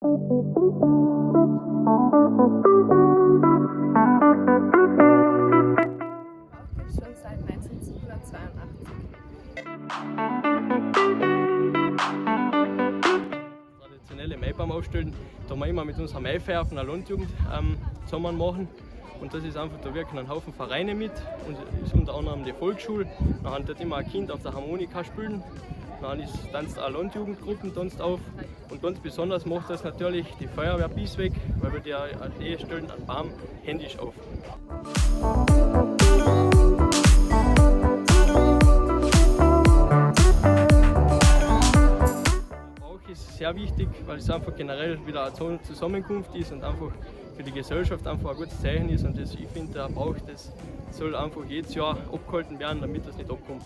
Brauch gibt's schon seit 1982. Traditionelle Maibaum aufstellen, da wir immer mit unserer Maifeier von der Landjugend zusammen machen. Und das ist einfach, da wirken ein Haufen Vereine mit und ist unter anderem die Volksschule. Dann hat immer ein Kind auf der Harmonika spielen. Dann tanzt auch Landjugendgruppen tanzt auf. Und ganz besonders macht das natürlich die Feuerwehr Biesweg, weil wir die stellen einen Baum händisch auf. Auch ist sehr wichtig, weil es einfach generell wieder eine Zusammenkunft ist und einfach für die Gesellschaft einfach ein gutes Zeichen ist. Und das, ich finde, der Brauch, das soll einfach jedes Jahr abgehalten werden, damit das nicht abkommt.